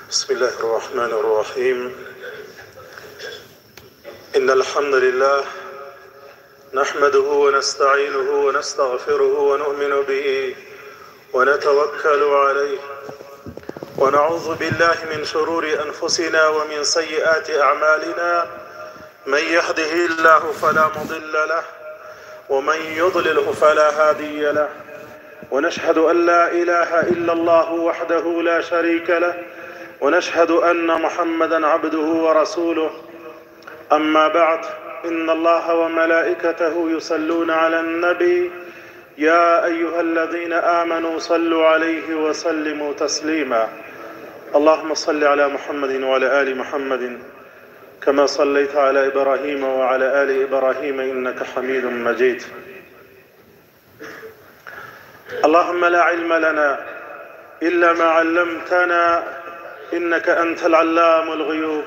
بسم الله الرحمن الرحيم. إن الحمد لله نحمده ونستعينه ونستغفره ونؤمن به ونتوكل عليه ونعوذ بالله من شرور أنفسنا ومن سيئات أعمالنا. من يهده الله فلا مضل له ومن يضلله فلا هادي له. ونشهد أن لا إله إلا الله وحده لا شريك له ونشهد أن محمدا عبده ورسوله. أما بعد، إن الله وملائكته يصلون على النبي يا أيها الذين آمنوا صلوا عليه وسلموا تسليما. اللهم صل على محمد وعلى آل محمد كما صليت على إبراهيم وعلى آل إبراهيم إنك حميد مجيد. اللهم لا علم لنا إلا ما علمتنا إنك أنت العلام الغيوب.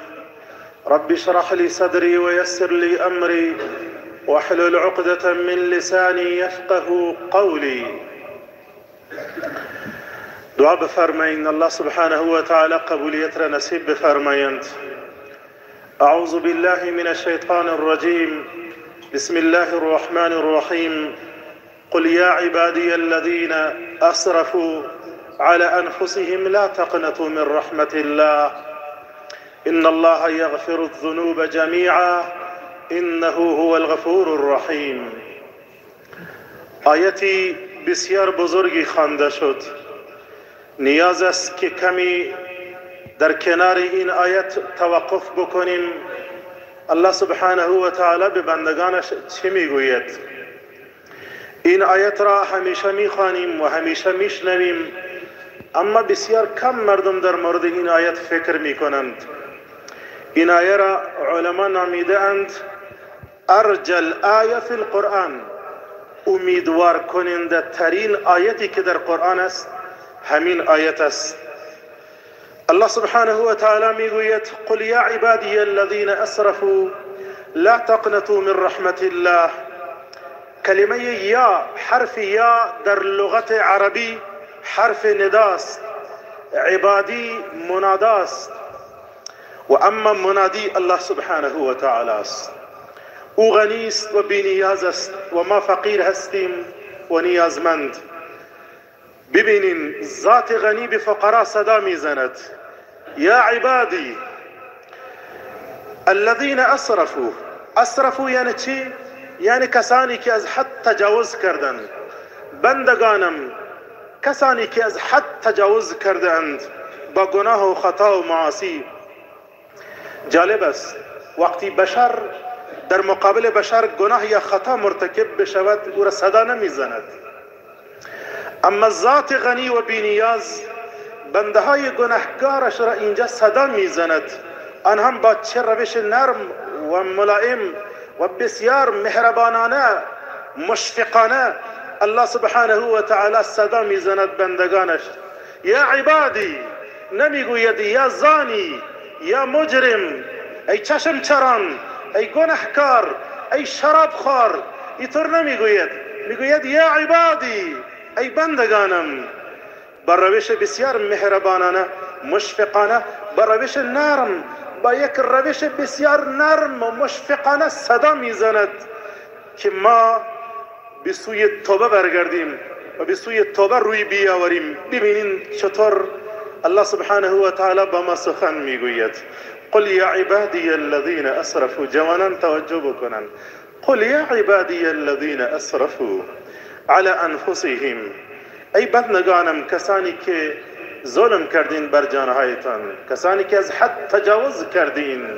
رب اشرح لي صدري ويسر لي أمري واحلل عقدة من لساني يفقه قولي. دعا بفرمایند الله سبحانه و تعالی قبولیت را نصیب بفرمایند. اعوذ بالله من الشیطان الرجیم. بسم الله الرحمن الرحیم. قل يا عبادي الذين أسرفوا على أنفسهم لا تقنطوا من رحمة الله إن الله يغفر الذنوب جميعا إنه هو الغفور الرحیم. آیتی بسیار بزرگی خوانده شد. نیاز است که کمی در کنار این آیت توقف بکنیم. الله سبحانه و تعالی به بندگانش چه میگوید؟ این آیت را همیشه میخوانیم و همیشه میشنویم، اما بسیار کم مردم در مورد این آیت فکر میکنند. این آیه را علما نامیده اند ارجل آیه فی القرآن، امیدوار کننده ترین آیتی که در قرآن است همین آیت است. الله سبحانه و تعالی میگوید قل یا عبادی الذین اسرفوا لا تقنطوا من رحمت الله. کلمه یا، حرف یا در لغت عربی حرف نداست، عبادی مناداست، و اما منادی الله سبحانه و تعالی است. او غنی است و بی نیاز است و ما فقیر هستیم و نیازمند. ببینین ذات غنی به فقرا صدا میزند یا عبادی الذین اسرفوا. اسرفوا یعنی چی؟ یعنی کسانی که از حد تجاوز کردند. بندگانم، کسانی که از حد تجاوز کردند با گناه و خطا و معاصی. جالب است وقتی بشر در مقابل بشر گناه یا خطا مرتکب بشود او را صدا نمیزند، اما ذات غنی و بینیاز بنده های گناهکارش را اینجا صدا میزند. آن هم با چه روش نرم و ملائم و بسیار مهربانانه مشفقانه الله سبحانه و تعالی صدا میزند بندگانش. یا عبادی، نمیگوید یا زانی یا مجرم، ای چشم چران، ای گناهکار، ای شراب خوار، اینطور نمیگوید. میگوید یا عبادی، ای بندگانم. با روش بسیار مهربانانه مشفقانه، با روش نرم، با یک روش بسیار نرم و مشفقانه صدا میزند که ما به سوی توبه برگردیم و به سوی توبه روی بیاوریم. ببینین چطور الله سبحانه و تعالی با ما سخن میگوید. قل یا عبادی الذین اسرفوا. جوانان توجه بکنن. قل یا عبادی الذین اسرفوا علی انفسهم. ای بندگانم، کسانی که ظلم کردین بر جانهایتان، کسانی که از حد تجاوز کردین.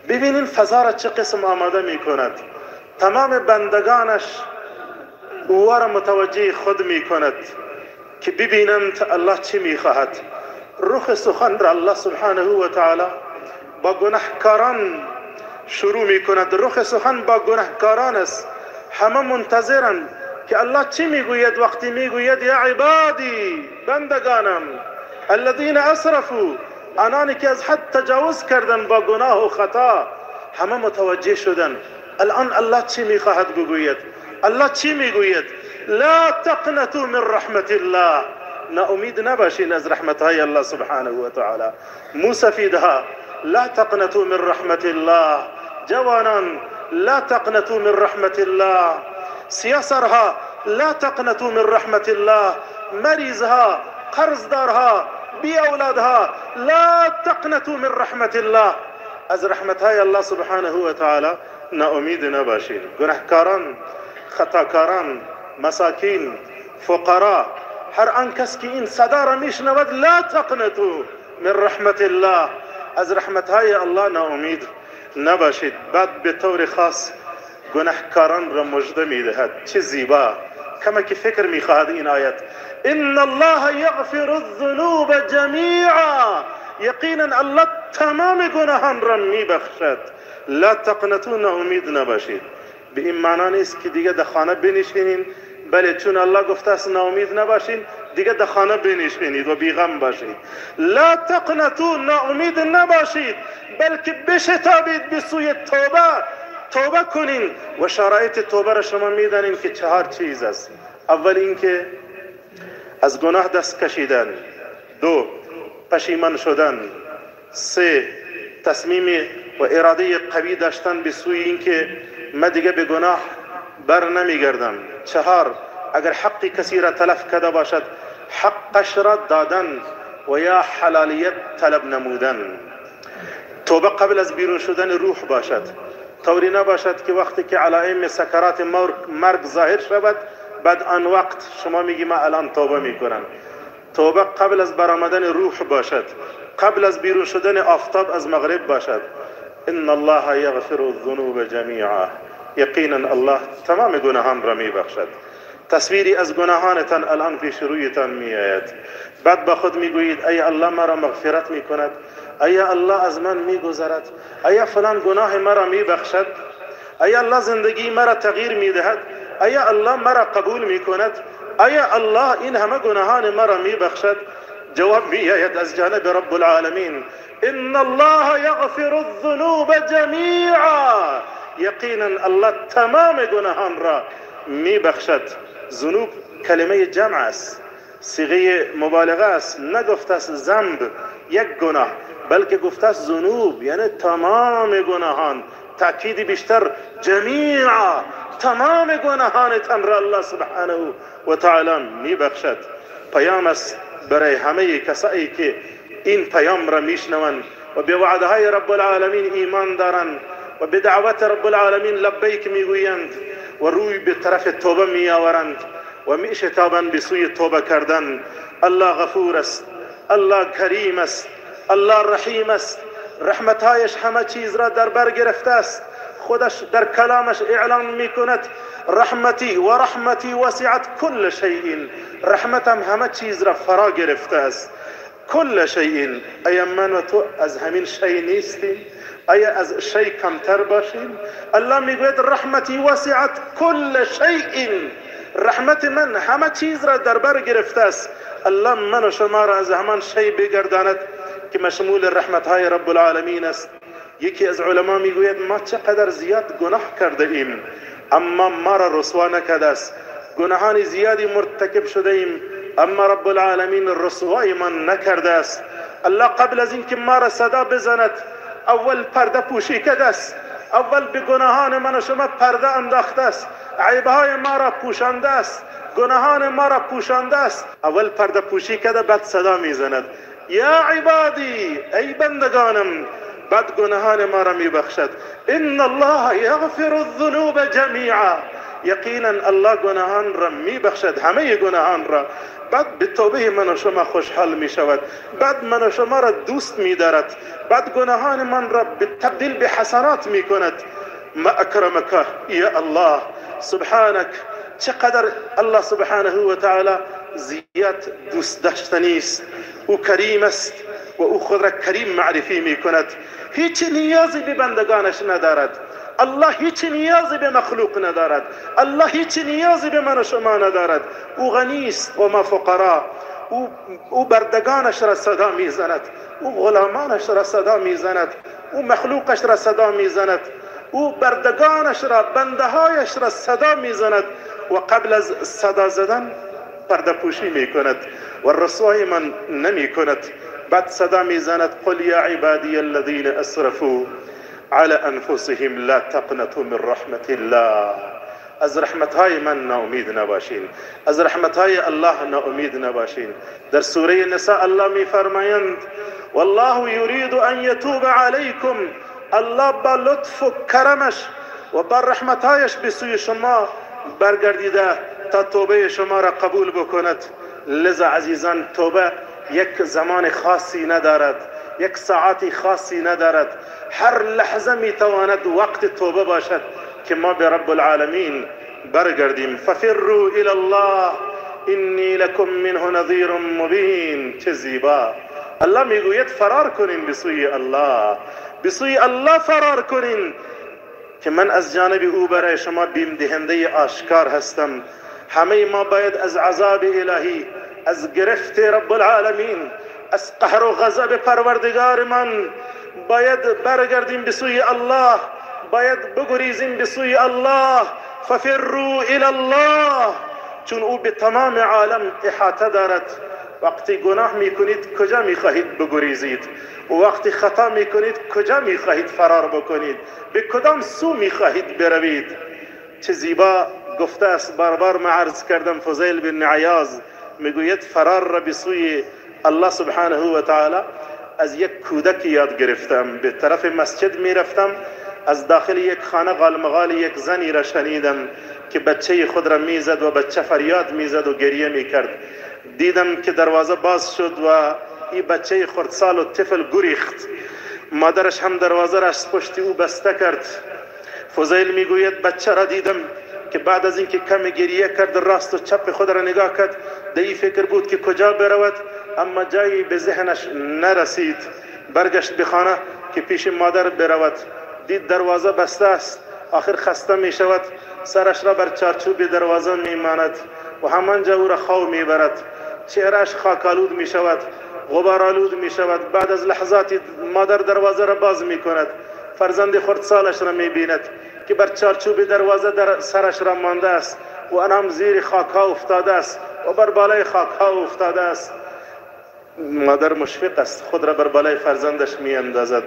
ببینین فضا را چه قسم آماده میکند. تمام بندگانش او را متوجه خود میکند که ببینند الله چه میخواهد. رخ سخن را الله سبحانه و تعالی با گناهکاران شروع میکند. رخ سخن با گناهکاران است. همه منتظرند که الله چی میگوید. وقتی میگوید یا عبادی، بندگانم، الذین اسرفوا، آنانی که از حد تجاوز کردن با گناه و خطا، همه متوجه شدن الان الله چی میخواهد بگوید. الله چی میگوید؟ لا تقنطوا من رحمت الله. ناامید نباشین از رحمت های الله سبحانه و تعالی. موسفیدها لا تقنطوا من رحمت الله، جوانان لا تقنطوا من رحمت الله، سیاسرها لا تقنطوا من رحمت الله، مریضها، قرضدارها، بی اولادها لا تقنطوا من رحمت الله. از رحمت های الله سبحانه و تعالی ناامید نباشید. گناهکاران، خطاکاران، مساکین، فقرا، هر آن کس که این صدا را میشنود لا تقنطوا من رحمت الله، از رحمت های الله ناامید نباشید. بعد به طور خاص گناهکاران را مژده میدهد. چه زیبا، کما که فکر میخواهد این آیت، ان الله یغفر الذنوب جمیعا، یقینا الله تمام گناهان را میبخشد. لا تقنطوا، ناامید نباشید. به این معنا نیست که دیگه در خانه بنشینین، بله چون الله گفته است ناامید نباشین، دیگه در خانه بنشینید و بیغم باشید. لا تقنطوا، ناامید نباشید، بلکه بشتابید به سوی توبه، توبه کنین. و شرایط توبه را شما میدانین که چهار چیز است. اول اینکه از گناه دست کشیدن، دو پشیمان شدن، سه تصمیم و اراده قوی داشتن به سوی اینکه من دیگه به گناه بر نمیگردم، چهار اگر حق کسی را تلف کرده باشد حقش را دادن و یا حلالیت طلب نمودن. توبه قبل از بیرون شدن روح باشد، طوری نباشد که وقتی که علائم سکرات مرگ ظاهر شود بعد آن وقت شما میگی من الان توبه میکنم. توبه قبل از برآمدن روح باشد، قبل از بیرون شدن آفتاب از مغرب باشد. ان الله یغفر الذنوب جمیعا، یقینا الله تمام گناهان را میبخشد. تصویری از گناهانتان الان پیش رویتان میآید، بعد با خود میگویید ای الله مرا مغفرت میکند، ای الله از من میگذرد، ای فلان گناه مرا میبخشد، ای الله زندگی مرا تغییر میدهد، ای الله مرا قبول میکند، ای الله این همه گناهان مرا میبخشد. جواب میآید از جانب رب العالمین، ان الله یغفر الذنوب جمیعا، یقینا الله تمام گناهان را میبخشد. ذنوب کلمه جمع است، صیغه مبالغه است، نگفته است ذنب یک گناه، بلکه گفته است ذنوب یعنی تمام گناهان. تاکید بیشتر جمیعا، تمام گناهانتان را الله سبحانه و تعالی میبخشد. پیام است برای همه کسایی که این پیام را میشنوند و به وعده های رب العالمین ایمان دارند و به دعوت رب العالمین لبیک میگویند و روی به طرف توبه میآورند و میشتابند به سوی توبه کردن. الله غفور است، الله کریم است، الله رحیم است. رحمتهایش همه چیز را در بر گرفته است. خودش در کلامش اعلان میکند رحمتی و رحمتی وسعت کل شیء، رحمتم همه چیز را فرا گرفته است. کل شیء، ایا من و تو از همین شی نیستیم؟ ایا از شی کمتر باشیم؟ الله میگوید رحمتی وسعت کل شیء، رحمت من همه چیز را در بر گرفته است. الله من و شما را از همان شی بگرداند که مشمول رحمت های رب العالمین است. یکی از علما میگوید ما چقدر زیاد گناه کرده ایم اما ما را رسوا نکرده است. گناهان زیادی مرتکب شده ایم اما رب العالمین رسوای من نکرده است. الله قبل از اینکه ما را صدا بزند اول پرده پوشی کرده است، اول به گناهان من و شما پرده انداخته است، عیبهای ما را پوشانده است، گناهان ما را پوشانده است. اول پرده پوشی کرده بعد صدا میزند یا عبادی، ای بندگانم، بعد گناهان ما را میبخشد. ان الله یغفر الذنوب جمیعا، یقینا الله گناهان را میبخشد، همه گناهان را. بعد به توبه من و شما خوشحال میشود، بعد من و شما را دوست میدارد، بعد گناهان من را به تبدیل به حسنات میکند. ما اکرمک یا الله سبحانک. چقدر الله سبحانه و تعالی زیاد دوست داشتنی است. او کریم است و او خود را کریم معرفی میکند. هیچ نیازی به بندگانش ندارد. الله هیچ نیازی به مخلوق ندارد. الله هیچ نیازی به من و شما ندارد. او غنی است و ما فقرا. او بردگانش را صدا میزند، او غلامانش را صدا میزند، او مخلوقش را صدا میزند، او بردگانش را، بندهایش را صدا میزند و قبل از صدا زدن پرده پوشی میکند و رسوای من نمی کند. بعد صدا میزند قل یا عبادی الذین اسرفوا على انفسهم لا تقنطوا من رحمت الله. از رحمت های من ناامید نباشین، از رحمت های الله ناامید نباشین. در سوره نساء الله میفرمایند والله یرید ان یتوب علیکم. الله با لطف و کرمش و با رحمتهایش به سوی شما برگردیده تا توبه شما را قبول بکند. لذا عزیزان، توبه یک زمان خاصی ندارد، یک ساعت خاصی ندارد، هر لحظه میتواند وقت توبه باشد که ما به رب العالمین برگردیم. ففروا الی الله انی لکم منه نذیر مبین. چه زیبا! الله میگوید فرار کنین به سوی الله، به سوی الله فرار کنین که من از جانب او برای شما بیم دهنده آشکار هستم. همه ما باید از عذاب الهی، از گرفت رب العالمین، از قهر و غضب پروردگار من باید برگردیم به سوی الله، باید بگریزیم به سوی الله. ففروا الی الله، چون او به تمام عالم احاطه دارد. وقتی گناه میکنید کجا میخواهید بگریزید؟ وقتی خطا میکنید کجا میخواهید فرار بکنید؟ به کدام سو میخواهید بروید؟ چه زیبا گفته است، بار بار ما عرض کردم، فضیل بن عیاض میگوید فرار را به سوی الله سبحانه و تعالی از یک کودک یاد گرفتم. به طرف مسجد میرفتم، از داخل یک خانه غالمغال یک زنی را شنیدم که بچه خود را میزد و بچه فریاد میزد و گریه میکرد. دیدم که دروازه باز شد و این بچه خردسال و طفل گریخت. مادرش هم دروازه را از پشت او بسته کرد. فضیل میگوید بچه را دیدم که بعد از اینکه کم گریه کرد راست و چپ خود را نگاه کرد، در این فکر بود که کجا برود، اما جایی به ذهنش نرسید. برگشت به خانه که پیش مادر برود، دید دروازه بسته است. آخر خسته می شود، سرش را بر چارچوب دروازه می ماند و همانجا او را خواب می برد. چهرهش خاک‌آلود می شود، غبارآلود می شود. بعد از لحظاتی مادر دروازه را باز می کند، فرزند خردسالش را می بیند که بر چارچوب دروازه در سرش را مانده است و آن هم زیر خاکها افتاده است و بر بالای خاکها افتاده است. مادر مشفق است، خود را بر بالای فرزندش می اندازد،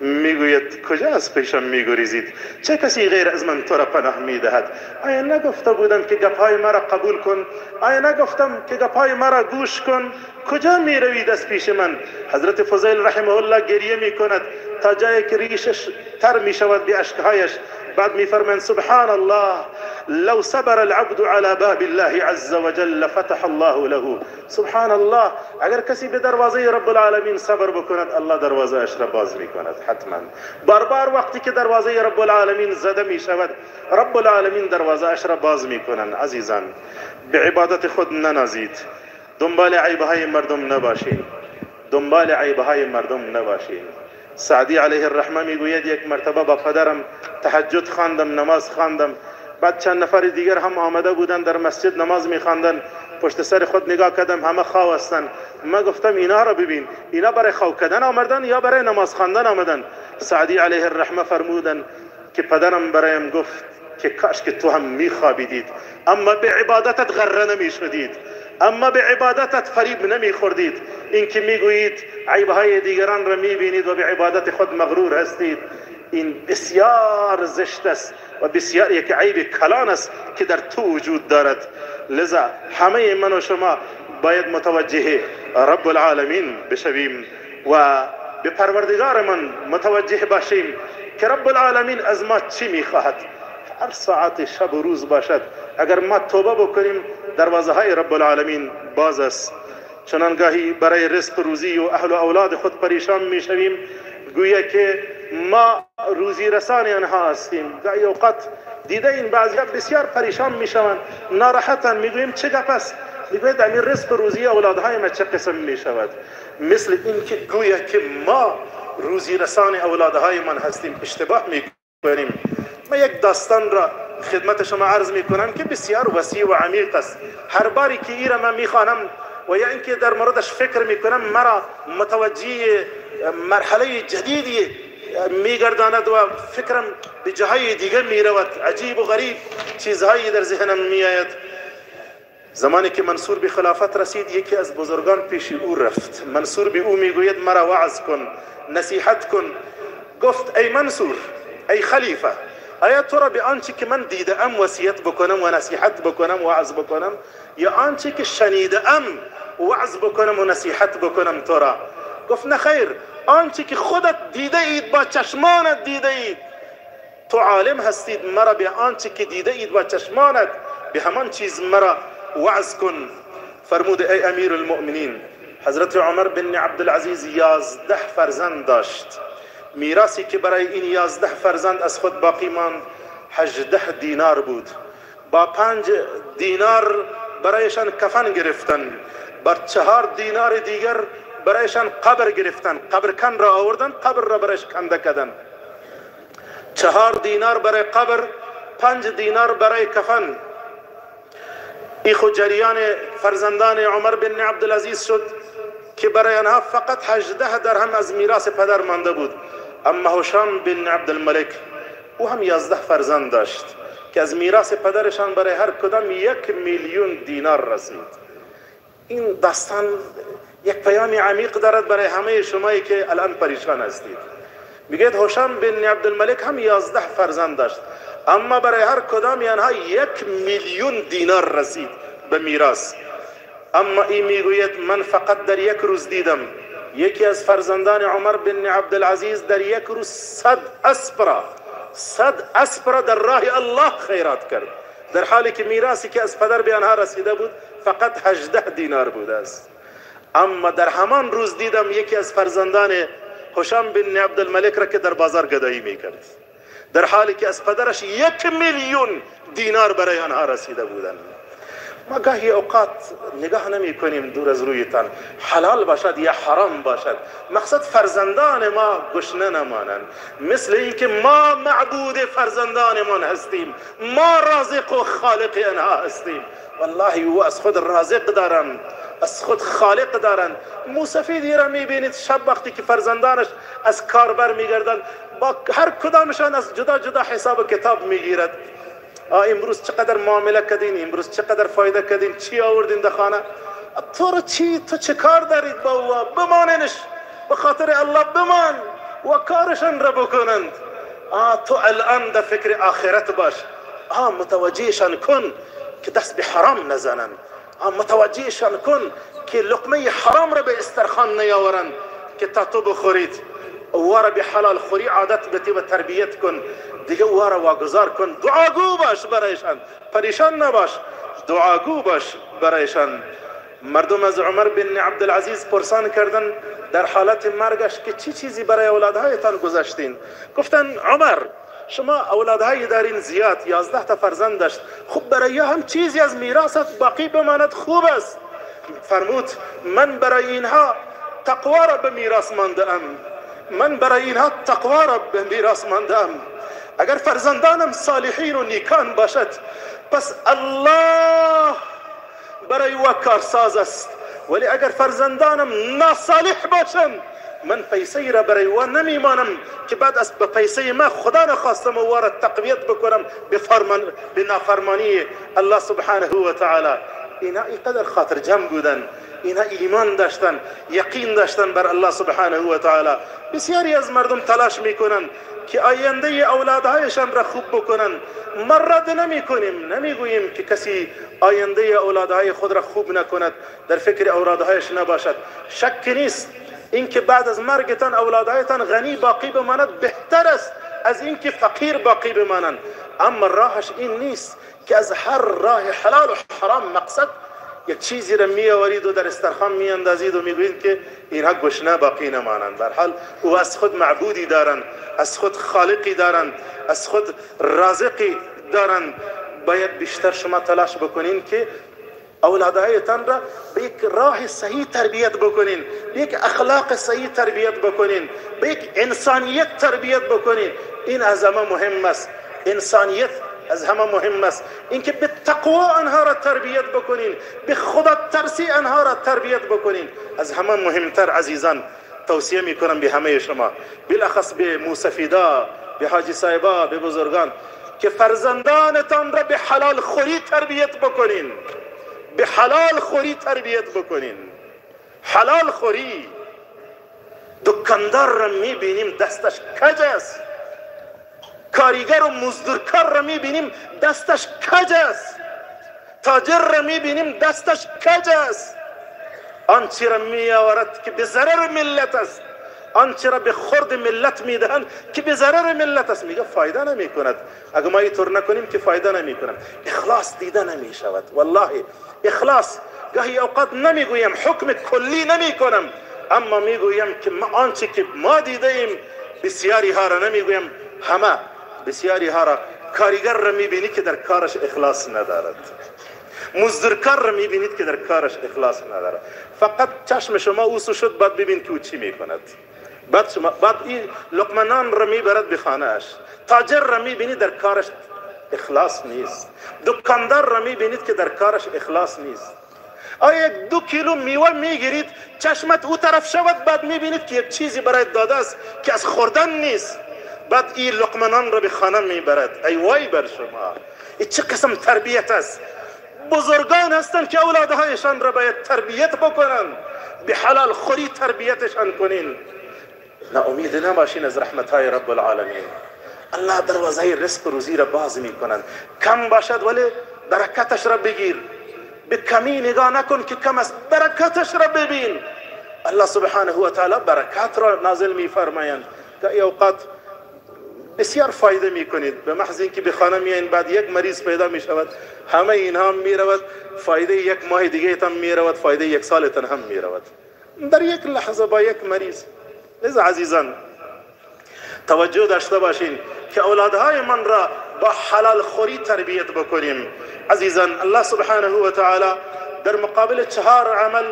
میگوید کجا از پیشم میگریزید؟ چه کسی غیر از من تو را پناه میدهد؟ آیا نگفته بودم که گپهای مرا قبول کن؟ آیا نگفتم که گپهای مرا گوش کن؟ کجا میروید از پیش من؟ حضرت فضیل رحمه الله گریه میکند تا جایی که ریشش تر میشود به اشکهایش. بعد میفرمایند سبحان الله لو صبر العبد على باب الله عز وجل فتح الله له. سبحان الله، اگر کسی به دروازه رب العالمین صبر بکند الله دروازه اش را باز میکند حتما. بار بار وقتی که دروازه رب العالمین زده میشود رب العالمین دروازه اش را باز میکنند. عزیزان، به عبادت خود ننازید، دنبال عیبهای مردم نباشین، دنبال عیبهای مردم نباشین. سعدی علیه الرحمه میگوید یک مرتبه با پدرم تهجد خواندم، نماز خواندم، بعد چند نفر دیگر هم آمده بودند در مسجد نماز میخواندند. پشت سر خود نگاه کردم همه خاو هستند. ما گفتم اینا را ببین، اینا برای خاو کردن آمدن یا برای نماز خواندن آمدن؟ سعدی علیه الرحمه فرمودند که پدرم برایم گفت که کاش که تو هم میخوابیدید، اما به عبادتت غره نمیشدید، اما به عبادتت فریب نمیخوردید. این که میگویید عیبهای دیگران را میبینید و به عبادت خود مغرور هستید، این بسیار زشت است و بسیار یک عیب کلان است که در تو وجود دارد. لذا همه من و شما باید متوجه رب العالمین بشویم و به پروردگار من متوجه باشیم که رب العالمین از ما چی میخواهد. هر ساعت شب و روز باشد اگر ما توبه بکنیم دروازه های رب العالمین باز است. چنان گاهی برای رزق روزی و اهل و اولاد خود پریشان میشویم، گویا که ما روزی رسان آنها هستیم. گاهی اوقات دیده این بعضی بسیار پریشان میشوند، ناراحتن، میگوییم چه گپ است؟ میگوید امیر رزق روزی اولادهای ما چه قسم میشود. مثل اینکه گویا که ما روزی رسان اولادهای من هستیم، اشتباه میکنیم. من یک داستان را خدمت شما عرض میکنم که بسیار وسیع و عمیق است. هر باری که ای را من میخوانم و یا اینکه در موردش فکر میکنم مرا متوجه مرحله جدیدی میگرداند و فکرم به جاهای دیگه میرود. عجیب و غریب چیزهایی در ذهنم میآید. زمانی که منصور به خلافت رسید، یکی از بزرگان پیش او رفت. منصور به او میگوید مرا وعظ کن، نصیحت کن. گفت ای منصور، ای خلیفه، آیا تو را به آنچه که من دیده ام وصیت بکنم و نصیحت بکنم وعظ بکنم، یا آنچه که شنیده ام وعظ بکنم و نصیحت بکنم تو را؟ گفت نه خیر، آنچه که خودت دیده اید، با چشمانت دیده اید، تو عالم هستید، مرا به آنچه که دیده اید با چشمانت، به همان چیز مرا وعظ کن. فرمود ای امیر المؤمنین، حضرت عمر بن عبدالعزیز 11 فرزند داشت. میراثی که برای این 11 فرزند از خود باقی ماند 18 دینار بود. با 5 دینار برایشان کفن گرفتن، با 4 دینار دیگر برایشان قبر گرفتن، قبرکن را آوردن، قبر را برایش کنده کردن. 4 دینار برای قبر، 5 دینار برای کفن. ای خود جریان فرزندان عمر بن عبدالعزیز شد که برای آنها فقط 18 درهم از میراث پدر مانده بود. اما هشام بن عبدالملک او هم 11 فرزند داشت که از میراث پدرشان برای هر کدام 1 میلیون دینار رسید. این داستان یک پیام عمیق دارد برای همه شمایی که الان پریشان هستید. میگه هشام بن عبدالملک هم 11 فرزند داشت، اما برای هر کدام آنها 1 میلیون دینار رسید به میراث. اما این میگوید من فقط در یک روز دیدم یکی از فرزندان عمر بن عبدالعزیز در یک روز 100 اسب را، 100 اسب را در راه الله خیرات کرد، در حالی که میراثی که از پدر به آنها رسیده بود فقط 18 دینار بوده است. اما در همان روز دیدم یکی از فرزندان هشام بن عبدالملک را که در بازار گدایی میکرد، در حالی که از پدرش 1 میلیون دینار برای آنها رسیده بودند. ما گاهی اوقات نگاه نمی کنیم دور از رویتان، حلال باشد یا حرام باشد، مقصد فرزندان ما گشنه نمانند، مثل اینکه ما معبود فرزندانمان هستیم، ما رازق و خالق آنها هستیم. والله او از خود رازق دارند، از خود خالق دارند. موسفیدی را میبینید شب وقتی که فرزندانش از کار بر میگردند، با هر کدامشان از جدا جدا حساب و کتاب میگیرد. امروز چقدر معامله کردین، امروز چقدر فایده کردین، چی آوردین در خانه؟ تو رو چی، تو چه کار دارید با او؟ بماننش به خاطر الله، بمان و کارشان را بکنند. تو الان در فکر آخرت باش. متوجهشان کن که دست به حرام نزنند. متوجهشان کن که لقمه حرام را به استرخان نیاورند که تا تو بخورید. وارا به حلال خوری عادت بتی و تربیت کن دیگه، وارا واگذار کن. دعاگو باش برایشان، پریشان نباش، دعاگو باش برایشان. مردم از عمر بن عبدالعزیز پرسان کردن در حالت مرگش که چی چیزی برای اولادهایتان گذاشتین؟ گفتن عمر شما اولادهای دارین زیاد، 11 تا فرزند داشت، خب برای هم چیزی از میراثت باقی بماند خوب است. فرمود من برای اینها تقوا را به میراث مانده ام، من برای اینها تقوا را به میراث مانده ام. اگر فرزندانم صالحین و نیکان باشد پس الله برای او کارساز است، ولی اگر فرزندانم ناصالح باشند من پیسه را برای او نمیمانم که بعد از به پیسه ما خدا نخواستم او را تقویت بکنم به نافرمانی الله سبحانه و تعالی. اینا اینقدر خاطر جمع بودن، اینا ایمان داشتن، یقین داشتن بر الله سبحانه و تعالی. بسیاری از مردم تلاش میکنن که آینده اولادهایشان را خوب بکنن. ما رد نمیکنیم، نمیگوییم که کسی آینده اولادهای خود را خوب نکند، در فکر اولادهایش نباشد. شک نیست اینکه بعد از مرگتان اولادهایتان غنی باقی بماند بهتر است از اینکه فقیر باقی بمانند. اما راهش این نیست که از هر راه حلال و حرام مقصد یک چیزی را می آورید و در استرخان می اندازید و میگویید که اینها گشنه باقی نمانند. در حال او از خود معبودی دارند، از خود خالقی دارند، از خود رازقی دارند. باید بیشتر شما تلاش بکنین که اولادهایتان را به یک راه صحیح تربیت بکنین، به یک اخلاق صحیح تربیت بکنین، به یک انسانیت تربیت بکنین. این از همه مهم است، انسانیت از همه مهم است. اینکه به تقوا آنها را تربیت بکنین، به خدا ترسی آنها را تربیت بکنین. از همه مهمتر عزیزان توصیه میکنم به همه شما، بالاخص به موسفیدا، به حاجی صاحبا، به بزرگان، که فرزندانتان را به حلال خوری تربیت بکنین، به حلال خوری تربیت بکنین. حلال خوری. دکاندار را میبینیم دستش کج است، کاریگر و مزدورکار را میبینیم دستش کج است، تاجر را میبینیم دستش کج است. آنچه را میآورد که به ضرر ملت است، آنچه را به خورد ملت میدهند که به ضرر ملت است، میگه فایده نمیکند. اگر ما اینطور نکنیم که فایده نمیکند. اخلاص دیده نمیشود. والله اخلاص گاهی اوقات نمیگویم، حکم کلی نمیکنم، اما میگویم که ما آنچه که ما دیده ایم بسیاری ها را نمیگویم همه، بسیاری ها را. کارگر را میبینی که در کارش اخلاص ندارد، مزدورکار را میبینید که در کارش اخلاص ندارد. فقط چشم شما اوسو شد، بعد ببین که او چی میکند. بعد این لقمه نان را میبرد به خانه‌اش. تاجر را میبینید در کارش اخلاص نیست، دکاندار را میبینید که در کارش اخلاص نیست. آیا 2 کیلو میوه میگیرید، چشمت او طرف شود، بعد میبینید که یک چیزی برای داده است که از خوردن نیست، بعد این لقمه نان را به خانه میبرد. ای وای بر شما، این چه قسم تربیت است؟ بزرگان هستند که اولادهایشان را باید تربیت بکنند، به حلال خوری تربیتشان کنین. نا امید نباشین از رحمت های رب العالمین. الله دروازه رزق روزی را باز میکنند. کم باشد ولی برکتش را بگیر. به کمی نگاه نکن که کم است، برکتش را ببین. الله سبحانه و تعالی برکت را نازل میفرمایند. گاهی اوقات بسیار فایده میکنید، به محض اینکه به خانه میایین بعد یک مریض پیدا میشود، همه اینها میرود، فایده یک ماه دیگه تان میرود، فایده یک سالتان هم میرود، در یک لحظه با یک مریض. لذا عزیزان توجه داشته باشین که اولادهای من را با حلال خوری تربیت بکنیم. عزیزان الله سبحانه و تعالی در مقابل 4 عمل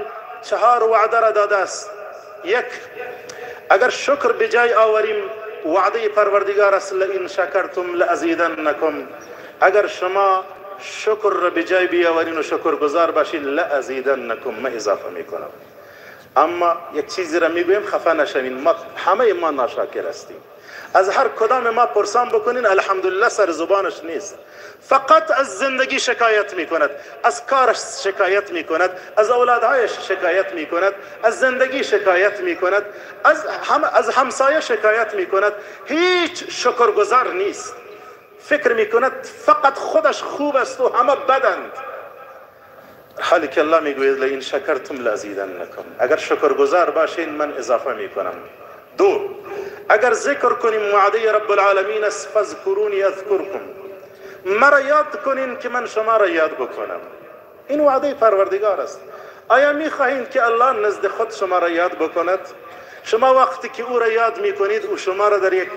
4 وعده را داده است. یک، اگر شکر به جای آوریم وعده پروردگار است، لئن شکرتم لازیدنکم. اگر شما شکر را به جای بیاورین و شکرگزار باشین، لازیدنکم، من اضافه میکنم. اما یک چیزی را میگویم خفه نشوین، ما همه ما ناشاکر هستیم. از هر کدام ما پرسان بکنین الحمدلله سر زبانش نیست، فقط از زندگی شکایت میکند، از کارش شکایت میکند، از اولادهایش شکایت میکند، از زندگی شکایت میکند، از همسایه شکایت میکند، هیچ شکرگزار نیست. فکر میکند فقط خودش خوب است و همه بدند. حالی که الله میگوید لئن شکرتم لازیدنکم، اگر شکرگزار باشین من اضافه میکنم. دو، اگر ذکر کنیم وعده رب العالمین است، فاذکرونی اذکرکم، مرا یاد کنین که من شما را یاد بکنم. این وعده پروردگار است. آیا میخواهید که الله نزد خود شما را یاد بکند؟ شما وقتی که او را یاد میکنید، او شما را در یک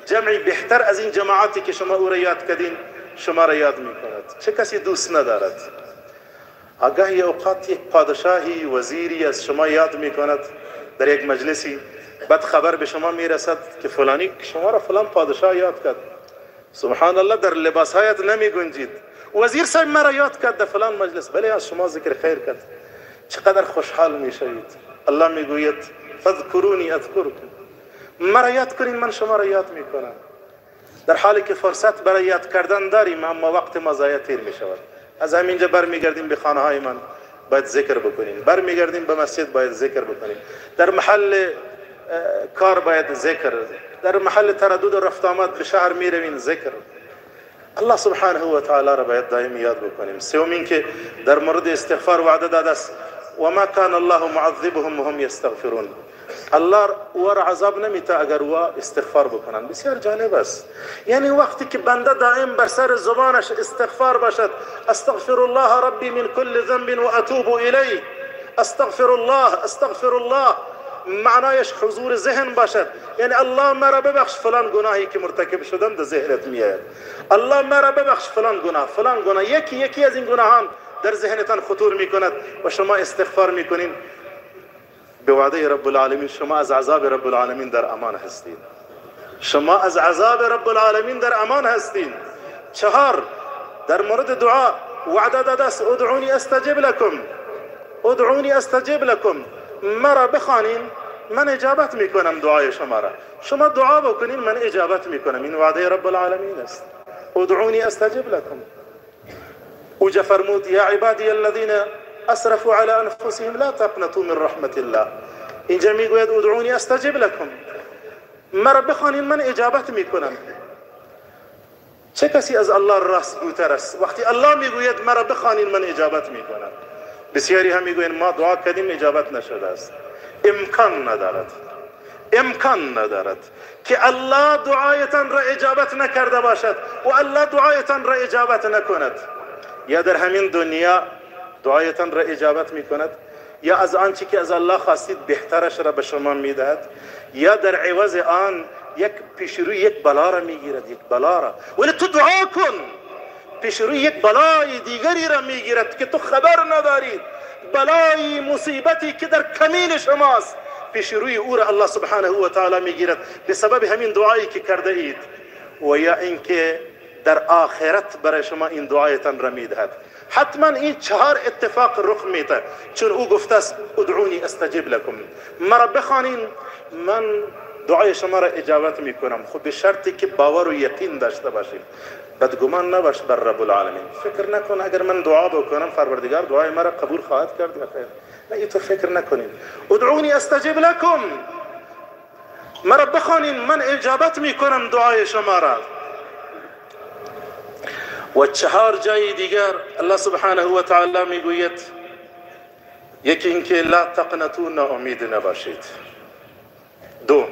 جمعی بهتر از این جماعتی که شما او را یاد کردین شما را یاد میکند. چه کسی دوست ندارد؟ آگاهی اوقات یک پادشاهی وزیری از شما یاد میکند در یک مجلسی، بعد خبر به شما میرسد که فلانی شما را فلان پادشاه یاد کرد. سبحان الله، در لباسهایت نمی گنجید. وزیر صاحب مرا یاد کرد در فلان مجلس، بله از شما ذکر خیر کرد. چقدر خوشحال میشوید. الله میگوید فاذکرونی اذکرکم، مرا یاد کنین من شما را یاد میکنم. در حالی که فرصت برای یاد کردن داریم، اما وقت ما ضایع تیر میشود. از همینجا برمیگردیم به خانه های من، باید ذکر بکنیم. برمیگردیم به مسجد، باید ذکر بکنیم. در محل کار باید ذکر، در محل تردد و رفت آمد به شهر میروین ذکر. الله سبحانه و تعالی را باید دائم یاد بکنیم. سوم اینکه در مورد استغفار وعده داده است، و ما کان الله معذبهم وهم یستغفرون. الله او را عذاب نمیته اگر او استغفار بکنن. بسیار جالب است. یعنی وقتی که بنده دائم بر سر زبانش استغفار باشد، استغفر الله ربی من کل ذنب و اتوب الیه، استغفر الله استغفر الله، معنایش حضور ذهن باشد. یعنی الله مرا ببخش فلان گناهی که مرتکب شدم در ذهنت میآید، الله مرا ببخش فلان گناه فلان گناه، یکی یکی از این گناهان در ذهنتان خطور میکند و شما استغفار میکنین. به وعده رب العالمین شما از عذاب رب العالمین در امان هستید. شما از عذاب رب العالمین در امان هستید. چهار، در مورد دعا وعده داده است، ادعونی استجب لکم، ادعونی استجب لکم، مرا بخوانین من اجابت میکنم دعای شما را. شما دعا بکنین من اجابت میکنم. این وعده رب العالمین است، ادعونی استجب لکم. اوجا فرمود یا عبادی الذین اسرفوا علی انفسهم لا تقنطوا من رحمت الله. اینجا میگوید ادعونی استجب لكم، مرا بخوانین من اجابت میکنم. چه کسی از الله راستگوتر است؟ وقتی الله میگوید مرا بخوانین من اجابت میکنم. بسیاری هم میگویند ما دعا کردیم اجابت نشده است. امکان ندارد، امکان ندارد که الله دعایتان را اجابت نکرده باشد و الله دعایتان را اجابت نکند. یا در همین دنیا دعایتان را اجابت میکند، یا از آنچه که از الله خواستید بهترش را به شما میدهد، یا در عوض آن یک پیش روی یک بلا را میگیرد، یک بلا را. ولی تو دعا کن، پیش روی یک بلای دیگری را میگیرد که تو خبر ندارید، بلای مصیبتی که در کمین شماست پیش روی او را الله سبحانه و تعالی میگیرد به سبب همین دعایی که کرده اید. و یا اینکه در آخرت برای شما این دعایتان را میدهد. حتما این چهار اتفاق رخ میده، چون او گفته است ادعونی استجب لکم، مرا بخوانین من دعای شما را اجابت میکنم. خب به شرطی که باور و یقین داشته باشیم، بدگمان نباش بر رب العالمین. فکر نکن اگر من دعا بکنم پروردگار دعای مرا قبول خواهد کرد یا خیر. نه، اینطور فکر نکنین. ادعونی استجب لکم، مرا بخوانین من اجابت میکنم دعای شما را. و چهار جای دیگر الله سبحانه و تعالی میگوید، یکی اینکه لا تقنطوا، ناامید نباشید. دو،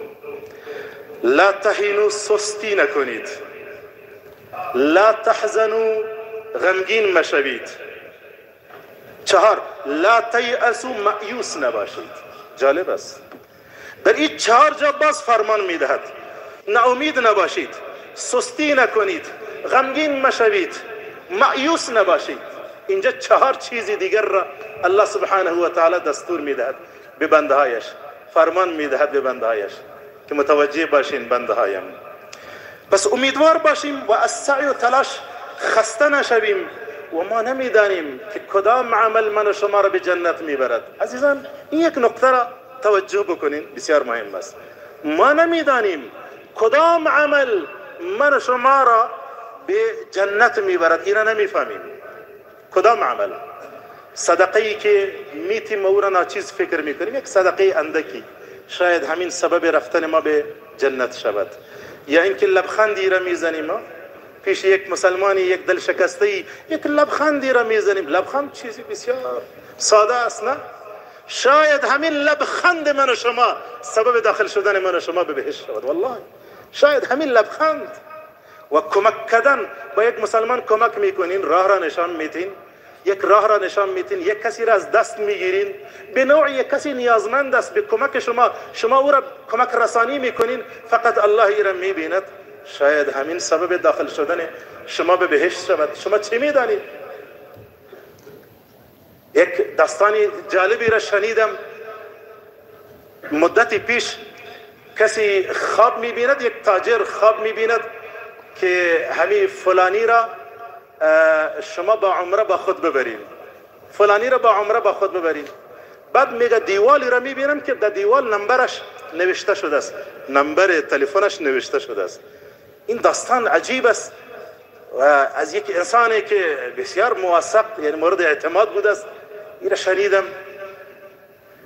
لا تهینوا، سستی نکنید. لا تحزنوا، غمگین مشوید. چهار، لا تیأسوا، مأیوس نباشید. جالب است، در این چهار جا باز فرمان میدهد ناامید نباشید، سستی نکنید، غمگین مشوید، مأیوس نباشید. اینجا چهار چیز دیگر را الله سبحانه و تعالی دستور میدهد به بندهایش، فرمان میدهد به بندهایش که متوجه باشین بندهایم. پس امیدوار باشیم و از سعی و تلاش خسته نشویم و ما نمیدانیم که کدام عمل من و شما را به جنت میبرد. عزیزان این یک نقطه را توجه بکنین، بسیار مهم است. ما نمیدانیم کدام عمل من و شما را به جنت میبرد، اینا نمیفهمیم کدام عمل. صدقه ای که میتیم او را ناچیز فکر میکنیم، یک صدقه اندکی شاید همین سبب رفتن ما به جنت شود. یا اینکه لبخندی را میزنیم پیش یک مسلمانی، یک دل شکسته، یک لبخندی را میزنیم. لبخند چیزی بسیار ساده است، نه؟ شاید همین لبخند من و شما سبب داخل شدن من و شما به بهشت شود. والله شاید همین لبخند و کمک کردن با یک مسلمان، کمک میکنین، راه را نشان میتین، یک راه را نشان میتین، یک کسی را از دست میگیرین، به نوع یک کسی نیازمند است به کمک شما، شما او را کمک رسانی میکنین، فقط الله ای را میبیند. شاید همین سبب داخل شدن شما به بهشت شود. شما چه میدانید؟ یک داستان جالبی را شنیدم مدتی پیش. کسی خواب میبیند، یک تاجر خواب میبیند که همین فلانی را شما با عمره با خود ببرین، فلانی را با عمره با خود ببرین. بعد میگه دیوالی را میبینم که در دیوال نمبرش نوشته شده است، نمبر تلفنش نوشته شده است. این داستان عجیب است و از یک انسانی که بسیار موثق، یعنی مورد اعتماد بوده است، این را شنیدم.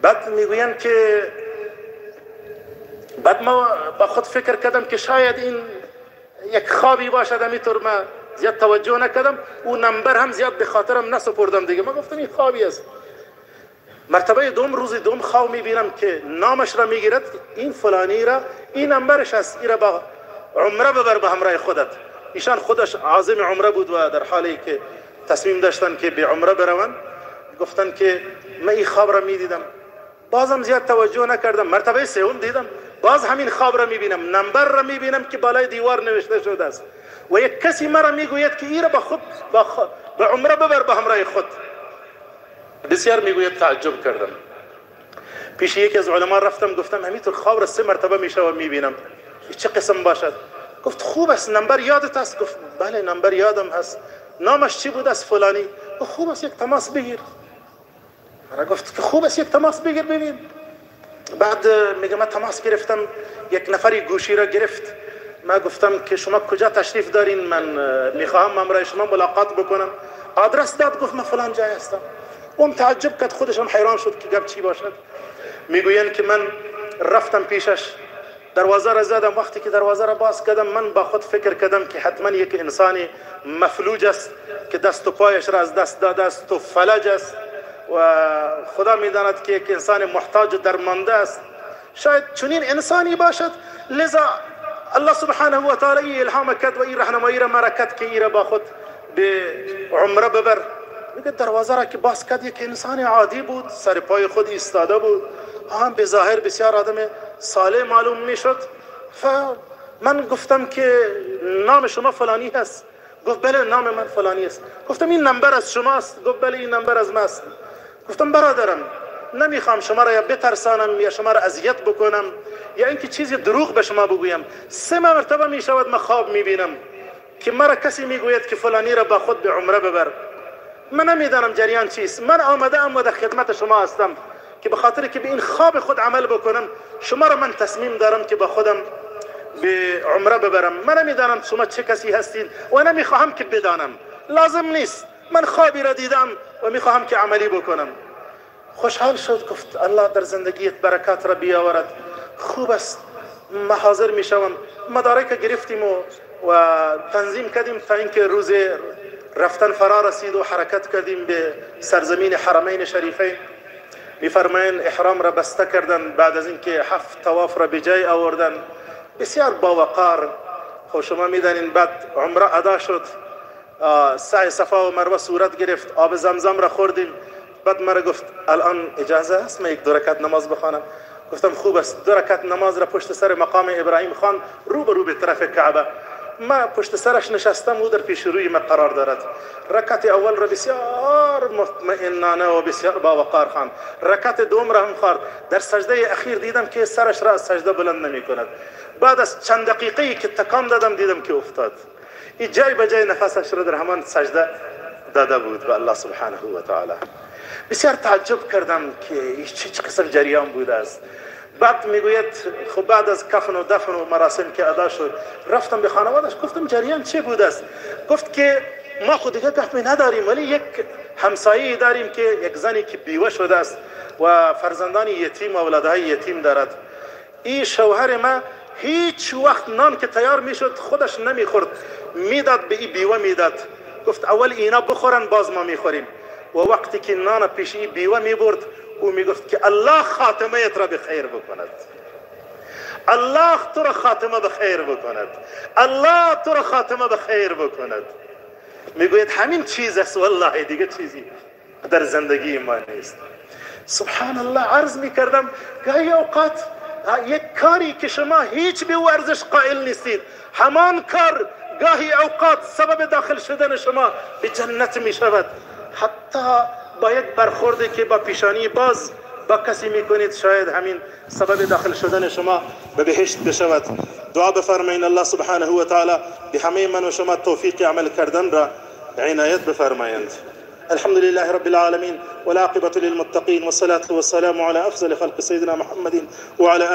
بعد میگویم که بعد ما با خود فکر کردم که شاید این یک خوابی باشد، همینطور ما زیاد توجه نکردم، او نمبر هم زیاد به خاطرم نسپردم دیگه، ما گفتم این خوابی است. مرتبه دوم، روز دوم خواب میبینم که نامش را میگیرد، این فلانی را، این نمبرش است، این را با عمره ببر به همراه خودت. ایشان خودش عازم عمره بود و در حالی که تصمیم داشتن که به عمره بروند، گفتن که من این خواب را میدیدم، بازم زیاد توجه نکردم. مرتبه سوم دیدم باز همین خواب را میبینم، نمبر را میبینم که بالای دیوار نوشته شده است و یک کسی مرا میگوید که این را با خود به عمره ببر به همراه خود. بسیار میگوید تعجب کردم. پیش یکی از علما رفتم، گفتم همینطور خواب را سه مرتبه میشه و میبینم، چه قسم باشد؟ گفت خوب است، نمبر یادت است؟ گفت بله نمبر یادم هست. نامش چی بود؟ از فلانی. خوب است، یک تماس بگیر. مرا گفت که خوب است، یک تماس بگیر ببین. بعد میگه من تماس گرفتم، یک نفری گوشی را گرفت، من گفتم که شما کجا تشریف دارین، من میخواهم همراه شما ملاقات بکنم. آدرس داد، گفت من فلان جای هستم. اون تعجب کرد، خودش هم حیران شد که گپ چی باشد. میگوین که من رفتم پیشش، دروازه را زدم. وقتی که دروازه را باز کردم، من با خود فکر کردم که حتما یک انسان مفلوج است که دست و پایش را از دست داده است و فلج است و خدا میداند که یک انسان محتاج و درمانده است، شاید چنین انسانی باشد. لذا الله سبحانه و تعالی ای الهام کرد و ای راهنمایی را مرا کرد که ای را با خود به عمره ببر. میگه دروازه را که باز کرد، یک انسان عادی بود، سر پای خود ایستاده بود، هم به ظاهر بسیار آدم صالح معلوم میشد. فمن گفتم که نام شما فلانی هست؟ گفت بله نام من فلانی است. گفتم این نمبر از شماست؟ گفت بله این نمبر از ماست. گفتم برادرم نمیخوام شما را یا بترسانم یا شما را اذیت بکنم یا اینکه چیزی دروغ به شما بگویم. 3 مرتبه میشود من خواب میبینم که مرا کسی میگوید که فلانی را با خود به عمره ببر. من نمیدانم جریان چیست. من آمده ام و در خدمت شما هستم که به خاطر که به این خواب خود عمل بکنم، شما را من تصمیم دارم که با خودم به عمره ببرم. من نمیدانم شما چه کسی هستید و نمیخواهم که بدانم، لازم نیست. من خوابی را دیدم و میخواهم که عملی بکنم. خوشحال شد، گفت الله در زندگیت برکات را بیاورد. خوب است، ما حاضر میشوم. مدارک گرفتیم و تنظیم کردیم تا اینکه روز رفتن فرا رسید و حرکت کردیم به سرزمین حرمین شریفین. میفرمایند احرام را بسته کردن، بعد از اینکه 7 طواف را به جای آوردن، بسیار باوقار. خب شما میدانین بعد عمره ادا شد، سعی صفا و مروه صورت گرفت، آب زمزم را خوردیم. بعد مرا گفت الان اجازه است من 1-2 رکعت نماز بخوانم؟ گفتم خوب است. 2 رکعت نماز را پشت سر مقام ابراهیم خان رو به رو به طرف کعبه. ما پشت سرش نشستم، او در پیش روی ما قرار دارد. رکعت اول را بسیار مطمئنانه و بسیار باوقار خواند. رکعت دوم را هم خواند. در سجده اخیر دیدم که سرش را از سجده بلند نمی کند. بعد از چند دقیقه که تکان دادم دیدم که افتاد. این جای به جای نفسش را در همان سجده داده بود به الله سبحانه و تعالی. بسیار تعجب کردم که چه قسم جریان بوده است. بعد میگوید خب بعد از کفن و دفن و مراسم که ادا شد، رفتم به خانوادش گفتم جریان چه بوده است؟ گفت که ما خود دیگه گپی نداریم، ولی یک همسایه داریم که یک زنی که بیوه شده است و فرزندان یتیم و اولادهای یتیم دارد. این شوهر ما هیچ وقت نان که تیار میشد خودش نمیخورد، میداد به این بیوه میداد. گفت اول اینا بخورن باز ما میخوریم. و وقتی که نان پیش این بیوه میبرد، او میگفت که الله خاتمه را به خیر بکند، الله تو را خاتمه به خیر بکند، الله تو را خاتمه به خیر بکند. میگوید همین چیز است، والله دیگه چیزی در زندگی ما نیست. سبحان الله. عرض میکردم گاهی اوقات یک کاری که شما هیچ به ارزش قائل نیستید، همان کار گاهی اوقات سبب داخل شدن شما به جنت میشود. حتی با یک برخوردی که با پیشانی باز با کسی میکنید، شاید همین سبب داخل شدن شما به بهشت بشود. دعا بفرمایید الله سبحانه و تعالی به همه من و شما توفیق عمل کردن را عنایت بفرمایند. الحمد لله رب العالمين والعاقبة للمتقين والصلاة والسلام على أفضل خلق سيدنا محمد وعلى